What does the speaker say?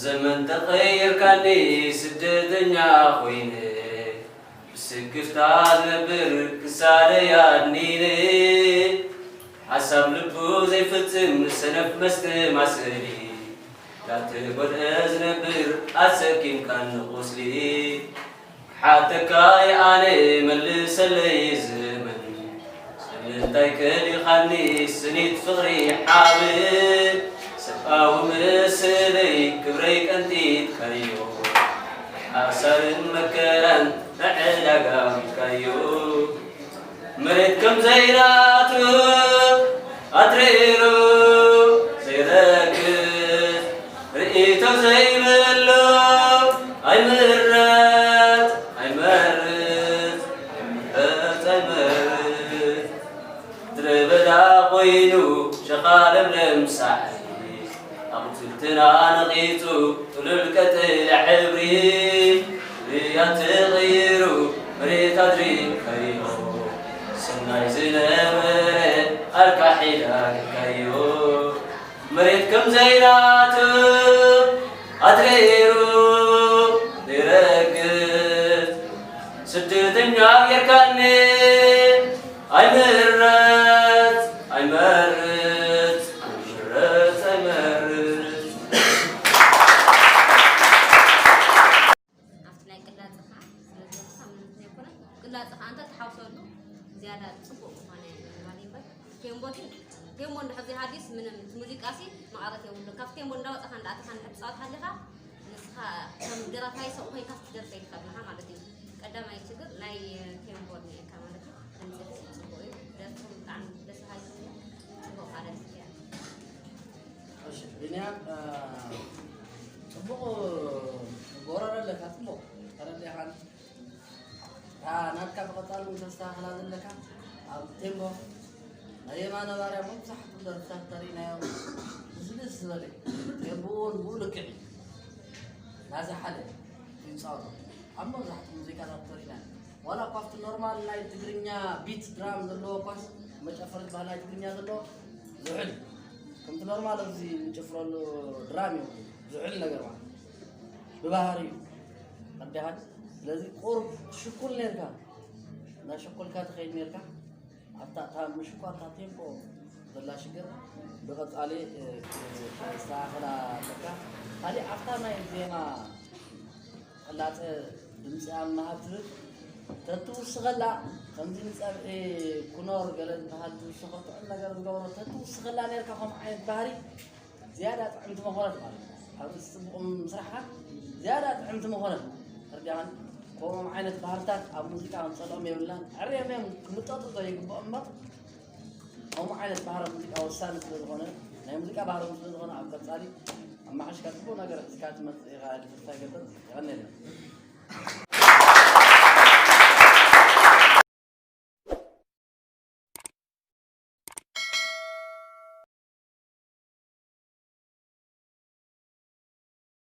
ዘመን ተቐይርካኒ ስደተኛ ኮይነ፣ ብስክፍታ ዝነብር ክሳደይ ኣድኒነ። ሓሳብ ልቡ ዘይፍጽም ሰነፍ መስተማሰሊ፣ ዳተጎድአ ዝነብር ኣሰኪምካኒ ቁስሊ። ሓተካ ኣነ መልሰለይ ዘመን፣ ስለምንታይ ከሊኻኒ ስኒት ፍቕሪ ሓብ? ሰብኣዊ መሰለይ ክብረይ ቀንጢጥካዮ፣ ሓሳርን መከራን ንዕዳጋ ኣውሪድካዮ። መሬት ከም ዘይናቱ ኣትሪሩ ዘይረግጽ፣ ርእይቶ ዘይብሉ ኣይምረት ኣይመርጽ ኣይምረት ኣይመርጽ። ምድረ በዳ ኮይኑ ሸኻ ለምለም ሳዕሪ፣ ኣቑጽልትና ነቒጹ ጥሉል ቀጠልያ ሕብሪ፣ ርያ ተቐይሩ መሬት ኣድሪካዮ። ሰናይ ዝነበረ ኣልካ ሒዳግካዮ። መሬት ከም ዘይናቱ ኣትሪሩ ዘይረግጽ፣ ስደተኛ ጌርካኒ ኣይምረጽ ኣይመርጽ ኣይምረጽ ኣይመርጽ። ኣብቲ ናይ ቅላጽኻ ስለ ዘለካ ምንም ዘይኮነ፣ ቅላጽኻ እንተ ትሓውሰሉ ዝያዳ ጽቡቕ ምዃነ ምባል እምበር፣ ቴምቦ ግን፣ ቴምቦ እንድሕር ዘይሃልዩስ ምንም፣ እቲ ሙዚቃሲ መቐረት የብሉን። ካብ ቴምቦ እንዳወጻኻ እንዳኣተኻ እንድሕር ትጻወት ሃሊኻ፣ ንስኻ ከም ደራፋይ ሰብኡ ኮይንካ ክትደርፍ ኣይትኽእልን ኢኻ ማለት እዩ። ቀዳማይ ችግር ናይ ቴምቦ እኒኤካ ማለት እዩ። ድምፅህ ጽቡቕ እዩ። ደርፍኹም ብጣዕሚ ደስ በሃልቲ እዮም። ጽቡቕ ከዓ ደርፊ እያ። እሺ፣ ቢንያም፣ እ፣ ጽቡቕ ጎረሮ ኣለካ፣ ጽቡቕ ተረዲእኻኒ። እታ ናትካ ብቐጻሊ እውን ተስተኻኽላ ዘለካ ኣብ ቴምቦ ናይ የማነ ባርያ መብዛሕትኡ ደርፍታት ተሪእናዮ። ልስልስ ዝበለ ቴምቦ እውን ብኡ ልክዕ እዩ። ናዝሓለ ይጻወቶ ኣብ መብዛሕትኡ ሙዚቃታት ተሪእና። ዋላ እኳ ኣብቲ ኖርማል ናይ ትግርኛ ቢት ድራም ዘለዎ እኳስ መጨፈሪ ዝበሃል ናይ ትግርኛ ዘለዎ ዝሑል፣ ከምቲ ኖርማል ኣብዚ እንጭፍረሉ ድራም እዩ ዝሑል ነገር ማለት ብባህሪኡ። ኣዲኻን ስለዚ ቁሩብ ሽኩል ነርካ፣ እናሸኮልካ ትኸይድ ነርካ። ኣብታ እታ ምሽኳልካ ቴምፖ ዘላ ሽግር ብቐጻሊ፣ እ፣ ክ-፣ ክስተኻኸላ ኣለካ። ካሊእ ኣብታ ናይ ዜማ ቅላጸ ድምጺ ኣብ ምሃብ ትብል ተትውስኸላ፣ ከምዚ ንጸብሒ ኩኖር ገለ ዝበሃል ዝውስኾ ጥዑም ነገር ዝገብሮ ተትውስኸላ ነርካ፣ ከምኡ ዓይነት ባህሪ ዝያዳ ጥዕምቲ መኾነት ማለት እዩ። ኣብ ርእሲ ጽቡቕ ምስራሕካ ዝያዳ ጥዕምቲ መኾነት። ተረዲኣኻኒ? ከምኦም ዓይነት ባህርታት ኣብ ሙዚቃ ክንጸልኦም የብልናን። ኣዕርዮም እዮም ክምጠጡ ዘይግብኦም እምበር፣ ከምኡ ዓይነት ባህሪ ሙዚቃ ወሳኒ ስለ ዝኾነ፣ ናይ ሙዚቃ ባህሪ ስለ ዝኾነ፣ ኣብ ቀጻሊ ኣማሓሽካ ጽቡቕ ነገር ሒዝካ ትመጽእ ኢኻ ኢለ ተስፋ ይገብር። የቐንየልና።